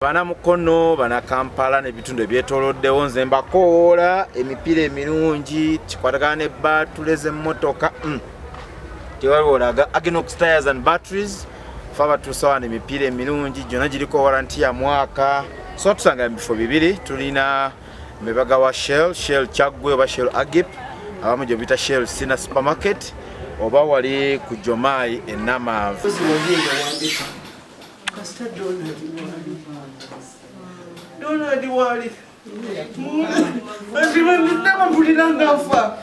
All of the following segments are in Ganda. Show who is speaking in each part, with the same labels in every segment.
Speaker 1: Bana Mukono, bana Kampala n'ebitundu ebyetooloddewo, nze mbakowoola emipiira emirungi kikwatagana ne baatule z'emmotoka. Tewaliwo olaga Aginox Tires and Batteries fe abatuusa wano emipiira emirungi gyonna giriko waranti ya mwaka. So tusanga mu bifo bibiri, tulina mebaga wa Shell, Shell Kyaggwe oba Shell Agip, abamu gye biyita Shell Sina Supermarket, oba wali ku Jomai e Namanve.
Speaker 2: Kasita Donald waali. Donald waali. Anti ndaba mpulira nga nfa.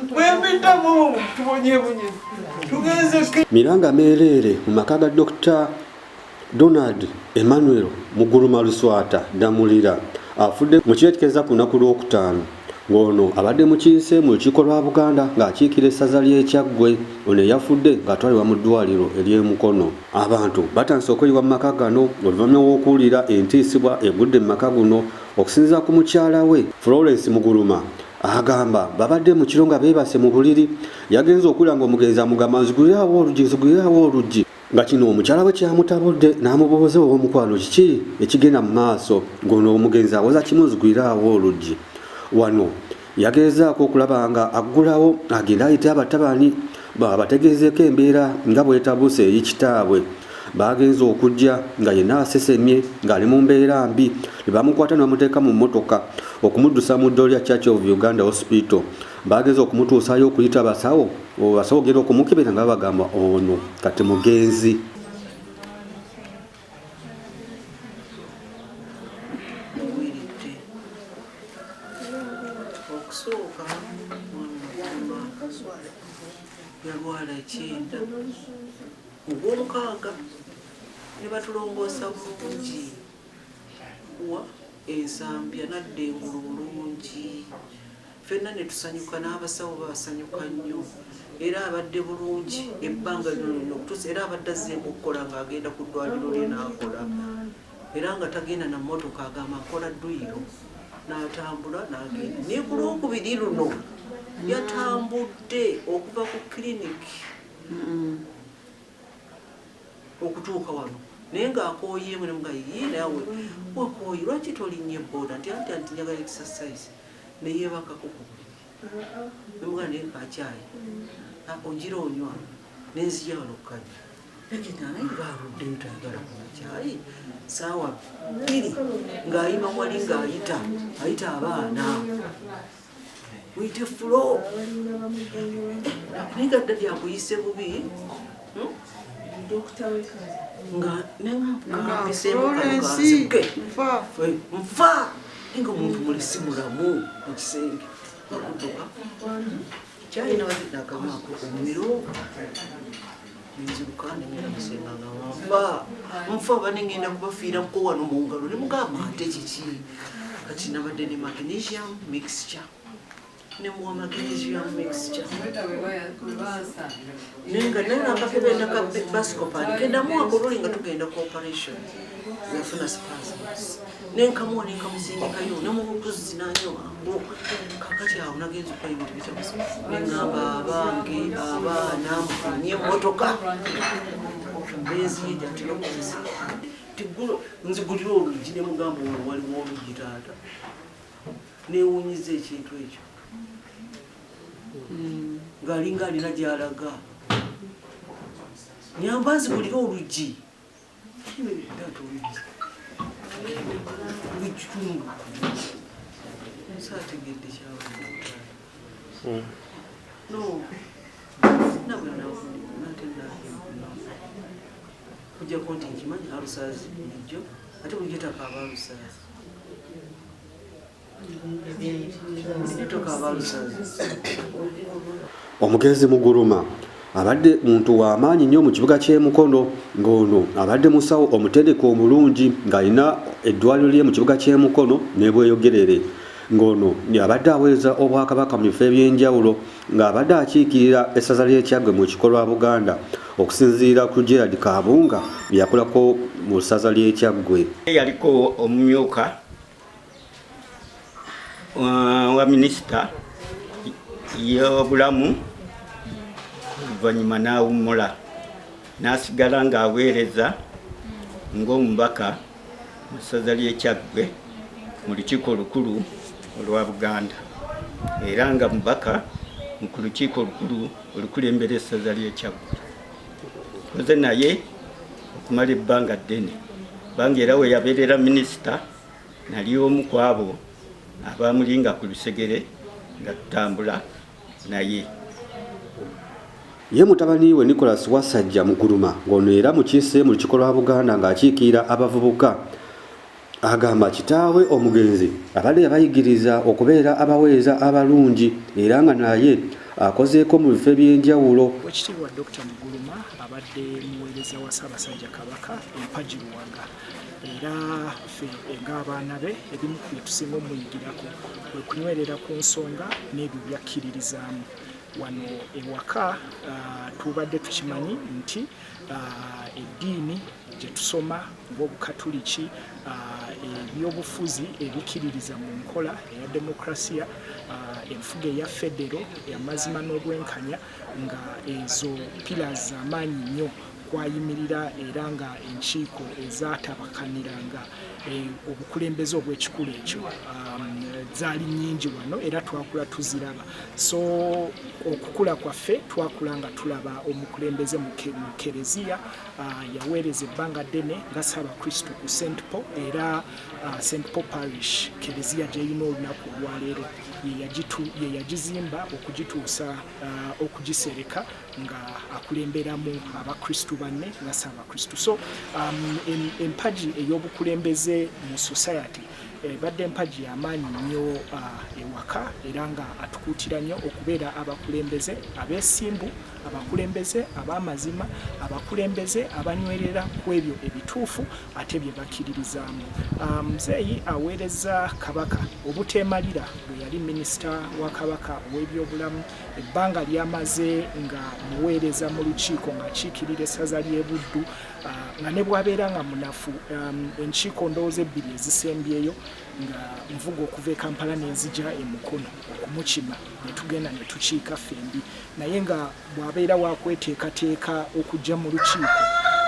Speaker 2: Bwe mpitamu tubonyebonye. Tugenze.
Speaker 3: Miranga meereere mu maka ga Dr. Donald Emmanuel Muguluma Luswata Ddamulira afudde mu kiro ekikeeza ku lunaku Lwokutaano, ng'ono abadde mukiise mu lukiiko lwa Buganda ng'akiikira essaza ly'e Kyaggwe. Ono eyafudde ng'atwalibwa mu ddwaliro ery'e Mukono. Abantu batandise okweyiwa mu maka gano oluvannyuma lw'okuwulira entiisibwa egudde mu maka guno. Okusinziira ku mukyala we Florence Muguluma, agamba babadde mu kiro nga beebase mu buliri, yagenze okuwulira ng'omugenzi amugamba, "Nzigulirawo oluggi, nzigulirawo oluggi," nga kino omukyala we kyamutabudde n'amubuuza, "Ow'omukwano, kiki ekigenda mu maaso?" Ng'ono omugenzi awoza kimu, "Nzigulirawo oluggi." Wano yagezaako okulaba nga aggulawo agende ayite abatabani abategeezeeko embeera nga bwetabuuse eri kitaabwe. Bagenze okujja nga yenna asesemye ng'ali mu mbeera mbi, ne bamukwata ne bamuteeka mu mmotoka okumuddusa mu ddwaliro lya Church of Uganda Hospital. Bagenze okumutuusaayo okuyita abasawo, abasawo genda okumukebera nga babagamba ono kati mugenzi.
Speaker 2: Muwiridde okusooka mwana yalwala ekyenda ogwomukaaga ne batulongoosa bulungi wa ensambya nadda engulu bulungi, ffenna ne tusanyuka n'abasawo basanyuka nnyo, era abadde bulungi ebbanga lino lyonna okutuusa era abadde azzeemu okukola ng'agenda ku ddwaliro lye n'akola, era nga tagenda na mmotoka, agamba nkola dduyiro n'atambula n'agenda. Naye ku Lwokubiri luno yatambudde okuva ku kiriniki okutuuka wano, naye ng'akooyeemu ne muga yi, "Naawe wakooye, lwaki tolinnya ebooda?" Nti anti njagala exercise, neyeebakako ku buliri. Nemugaa naye kakyayi ogira onywa nenzija wano kukanywa, naye ngaaluddeyo tayagala kunywa kyayi. Saawa 2 ng'ayima wali ng'ayita ayita abaana, "Muyite Fulo," naye nga ddadi akuyise bubi. Nga nengampiseemu kano kanzike nfa, naye nga omuntu mulisi mulamu mu kisenge bakudduka kyalina nakanywako omumiro, nenziruka nengenda musenga nga nfa nfa, oba nengenda kubafiirako wano mu ngalo. Nemugamba ate kiki? Kati nabadde ne magnesium mixture, nemuwa magnesium mixture, nenga naye nakakebenda ka Buscopan kendamuwako luli nga tugenda ku operation, yafuna spasms, nenkamuwa nenkamusindikayo nemubukuzi nanywa. Kakati awo nagenza okukola ebintu bitabuzi, neŋŋamba abange abaana mufunye emmotoka benziija tinokozesa nzigulire oluggi. Nemugamba ono waliwo oluggi taata, newunyiza ekintu ekyo ng'alinga alina gy'alaga, nyamba nzigulire oluggi. Taata, oluggi, oluggi tundu saategedde kyabadde. No nabwe nate kujjako nti nkimanyi alusaazi bulijjo, ate bulijjo takaaba alusaazi, bulijjo tokaaba alusaazi.
Speaker 3: Omugenzi Muguluma abadde muntu w'amaanyi nnyo mu kibuga ky'e Mukono, ng'ono abadde musawo omutendeke omulungi ng'alina eddwaliro lye mu kibuga ky'e Mukono ne Bweyogerere, ng'ono abadde aweereza Obwakabaka mu bifo eby'enjawulo, ng'abadde akiikirira essaza ly'e Kyaggwe mu lukiiko lwa Buganda, okusinziira ku Gerard Kabunga bye yakolako mu ssaza ly'e Kyaggwe.
Speaker 4: Yaliko omumyuka wa minisita y'obulamu, oluvannyuma n'awummula n'asigala ng'aweereza ng'omubaka. mu ssaza ly'e Kyaggwe mu Lukiiko Olukulu olwa Buganda era nga mubaka mu ku Lukiiko Olukulu olukulembera essaza ly'e Kyaggwe. Nkoze naye okumala ebbanga ddene kubanga era we yabeerera minisita nali omu ku abo abamulinga ku lusegere nga tutambula naye.
Speaker 3: Ye mutabani we Nicholas Wasajja Muguluma ng'ono era mukiise mu Lukiiko lwa Buganda ng'akiikirira abavubuka agamba kitaawe omugenzi abadde yabayigiriza okubeera abaweereza abalungi era nga naye akozeeko mu bifo eby'enjawulo.
Speaker 5: Owekitiibwa Dokita Muguluma abadde muweereza wa Ssaabasajja Kabaka empagi Luwaga era ffe ng'abaana be ebimu ku bye tusinga omuyigirako kwe kunywerera ku nsonga n'ebyo by'akkiririzaamu. Wano ewaka tubadde tukimanyi nti eddiini gye tusoma ng'Obukatuliki, ebyobufuzi ebikkiririza mu nkola eya demokrasiya, enfuga eya federo, amazima n'obwenkanya, nga ezo pillars z'amaanyi nnyo kwayimirira era nga enkiiko ezaatabakaniranga obukulembeze obw'ekikula ekyo zaali nnyingi wano era twakula tuziraba. So okukula kwaffe twakula nga tulaba omukulembeze mu kereziya, yaweereza ebbanga ddene nga Ssaabakristu ku St Paul era St Paul Parish kereziya gy'erina olunaku olwaleero ye yagizimba okugituusa okugisereka nga akulemberamu abakristu banne nga Ssaabakristu. So empagi ey'obukulembeze mu society ebadde empagi y'amaanyi nnyo ewaka era nga atukuutira nnyo okubeera abakulembeze abeesimbu, abakulembeze ab'amazima, abakulembeze abanywerera ku ebyo ebituufu ate bye bakkiririzaamu. Muzeeyi aweereza Kabaka obuteemalira bwe yali minisita wa Kabaka ow'ebyobulamu, ebbanga ly'amaze nga muweereza mu lukiiko ng'akiikirira essaza ly'e Buddu, nga ne bw'abeera nga munafu, enkiiko ndowooza ebbiri ezisembyeyo nga nvuga okuva e Kampala ne nzija e Mukono okumukima ne tugenda ne tukiika ffembi, naye nga bw'abeera wakweteekateeka okujja mu lukiiko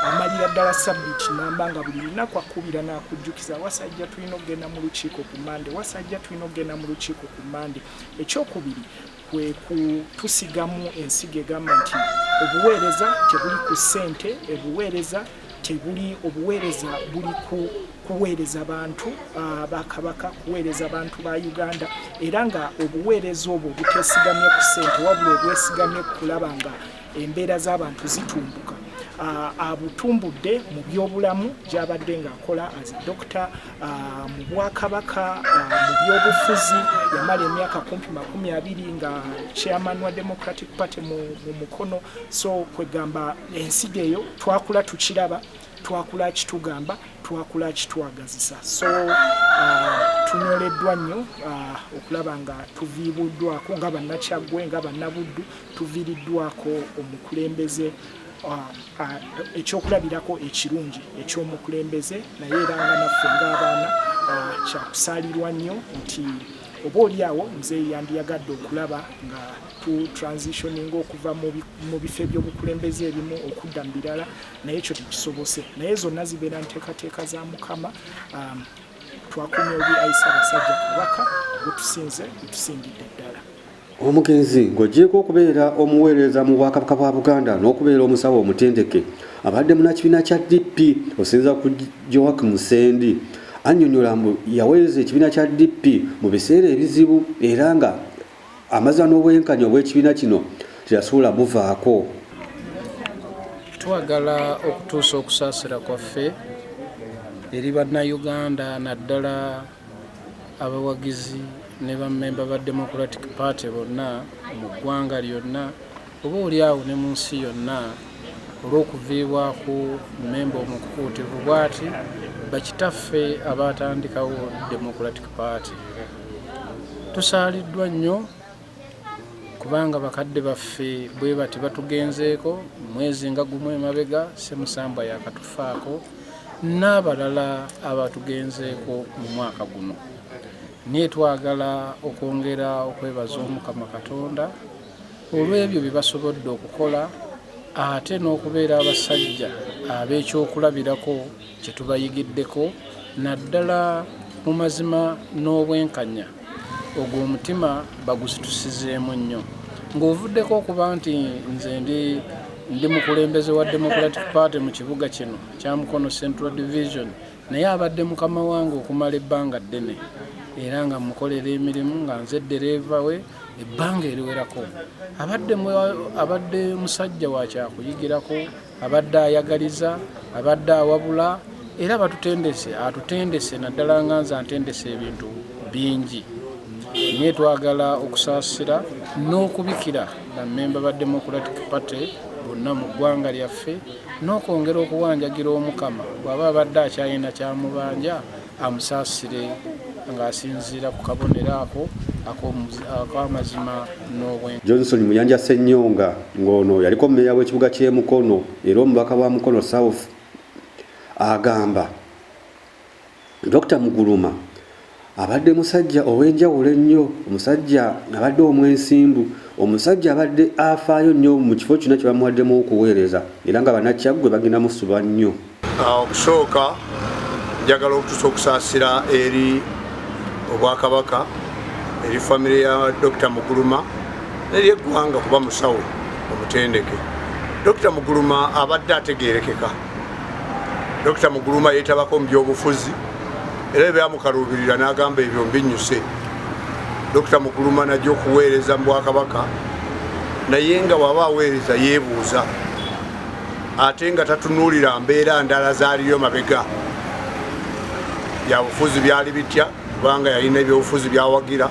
Speaker 5: amalira ddala sabbiiti namba nga buli lunaku akubira n'akujjukiza, Wasajja tulina okugenda mu lukiiko ku Mande, Wasajja tulina okugenda mu lukiiko ku Mande. Ekyokubiri kwe kutusigamu ensigo egamba nti obuweereza tebuli ku ssente, obuweereza tebuli, obuweereza buli ku kuweereza bantu ba Kabaka, kuweereza bantu ba Uganda, era nga obuweereza obwo buteesigamye ku ssente wabula obwesigamye ku kulaba nga embeera z'abantu zitumbuka. Abutumbudde mu byobulamu gy'abadde ng'akola as a doctor, mu bwakabaka, mu byobufuzi yamala emyaka kumpi 20 nga chairman wa Democratic Party mu Mukono. So kwegamba ensigo eyo twakula tukiraba, twakula kitugamba, twakula kitwagazisa. So tunyoleddwa nnyo okulaba nga tuviibuddwako nga Bannakyaggwe, nga Bannabuddu, tuviiriddwako omukulembeze, ekyokulabirako ekirungi eky'omukulembeze. Naye era nga naffe ng'abaana kyakusaalirwa nnyo nti oba oli awo muzeeyi yandiyagadde okulaba nga tu transitioning okuva mu bifo eby'obukulembeze ebimu okudda mu birala, naye ekyo tekisobose. Naye zonna zibeera nteekateeka za Mukama. Twakumye obi ayi Ssaabasajja Kabaka, gutusinze, gutusingidde ddala.
Speaker 3: Omugenzi ng'oggyeeko okubeera omuweereza mu Bwakabaka bwa Buganda n'okubeera omusawo omutendeke, abadde munnakibiina kya DP. Okusinziira ku Joakim Musendi, annyonnyola mbu yaweereza ekibiina kya DP mu biseera ebizibu era nga amazima n'obwenkanya obw'ekibiina kino teyasobola buvaako.
Speaker 6: Twagala okutuusa okusaasira kwaffe eri Bannayuganda, naddala abawagizi ne bammemba ba Democratic Party bonna mu ggwanga lyonna oba oli awo ne mu nsi yonna, olw'okuviibwako mmemba omukukuutivu bw'ati, bakitaffe abaatandikawo Democratic Party. Tusaaliddwa nnyo kubanga bakadde baffe bwe bati batugenzeeko mwezi nga gumu emabega, Ssemusambwa yakatufaako n'abalala abatugenzeeko mu mwaka guno. Naye twagala okwongera okwebaza Omukama Katonda olw'ebyo bye basobodde okukola, ate n'okubeera abasajja ab'ekyokulabirako kye tubayigiddeko Naddala mu mazima n'obwenkanya, ogwo omutima bagusitusizeemu nnyo. Ng'ovuddeko okuba nti nze ndi ndi mukulembeze wa Democratic Party mu kibuga kino kya Mukono Central Division, naye abadde mukama wange okumala ebbanga ddene, era nga mukolera emirimu nga nze ddereeva we ebbanga eriwerako. Abadde abadde musajja wa kyakuyigirako, abadde ayagaliza, abadde awabula, era batutendese, atutendese, naddala nga nze antendese ebintu bingi. Naye twagala okusaasira n'okubikira bammemba ba Democratic Party bonna mu ggwanga lyaffe, n'okwongera okuwanjagira Omukama bw'aba abadde akyalina kyamubanja amusaasire ng'asinziira ku kabonero ako ak'amazima n'obwenka.
Speaker 3: Johnson Muyanja Ssenyonga, ng'ono yaliko mmeeya w'ekibuga ky'e Mukono era omubaka wa Mukono South, agamba Dr. Muguluma abadde musajja ow'enjawulo ennyo, omusajja abadde omwensimbu, omusajja abadde afaayo nnyo mu kifo kyonna kye bamuwaddemu okuweereza, era nga Bannakyaggwe bagenda musuba nnyo.
Speaker 7: Okusooka njagala okutuusa okusaasira eri Obwakabaka, eri famire ya Dr. Muguluma neri eggwanga kuba musawo omutendeke. Dr. Muguluma abadde ategeerekeka. Dr. Muguluma yeetabako mu byobufuzi era ebyamukaluubirira n'agamba ebyo mbinnyuse. Dr. Muguluma najja okuweereza mu Bwakabaka, naye nga bw'aba aweereza yeebuuza, ate nga tatunuulira mbeera ndala zaaliyo mabega. Byabufuzi byali bitya, kubanga yalina ebyobufuzi byawagira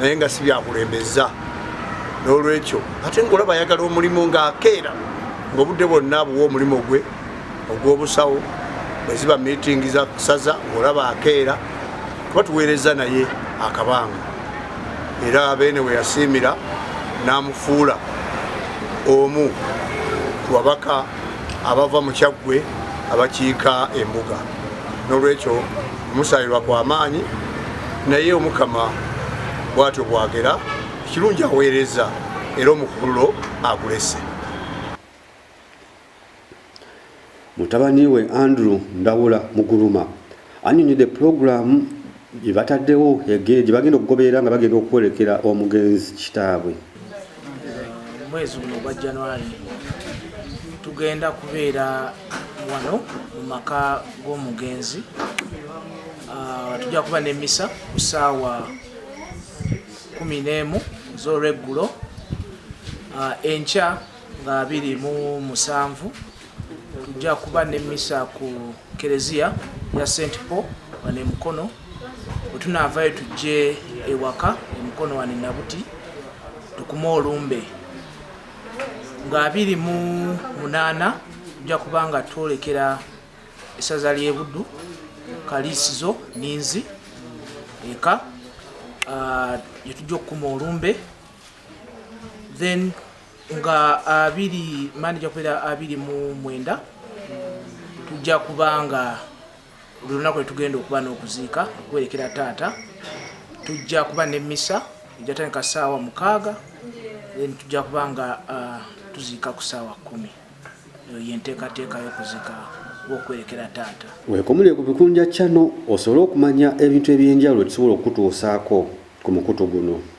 Speaker 7: naye nga si byakulembeza. N'olwekyo ate ngaolaba ayagala omulimu ng'akeera ng'obudde bwonna abuwa omulimu gwe ogw'obusawo, bwe ziba miitingi za kusaza ng'olaba akeera, kuba tuweereza naye akabanga, era Beene we yasiimira n'amufuula omu ku babaka abava mu Kyaggwe abakiika embuga. N'olwekyo omusaalirwa kwa maanyi, naye Omukama bw'atyo bwagera, ekirungi aweereza era omukululo agulese.
Speaker 3: Mutabani we Andrew Ndawula Muguluma annyonnyodde pulogulaamu gye bataddewo gye bagenda okugoberera nga bagenda okuwerekera omugenzi kitaabwe.
Speaker 8: Omwezi guno ogwa January tugenda kubeera wano mu maka g'omugenzi. Tujja kuba n'emmisa ku ssaawa 11 ez'olweggulo. Enkya nga 27 tujja kuba n'emmisa ku kereziya ya St Paul wano e Mukono. Bwe tunaavayo tujje ewaka e Mukono wano e Nabuti tukume olumbe. Nga 28 tujja kuba nga twolekera essaza ly'e Buddu, Kaliisizo, Ninzi eka gye tujja okukuma olumbe. Then nga abiri mani ejja kubeera 29, tujja kuba nga buli lunaku lwe tugenda okuba n'okuziika okuwerekera taata. Tujja kuba n'emmisa ejja tandika ssaawa 6, then tujja kuba nga tuziika ku ssaawa 10. Eyo yenteekateeka y'okuziika okuwerekera taata.
Speaker 3: Weekomule ku Bikunja Channel osobole okumanya ebintu eby'enjawulo tusobola okukutuusaako ku mukutu guno.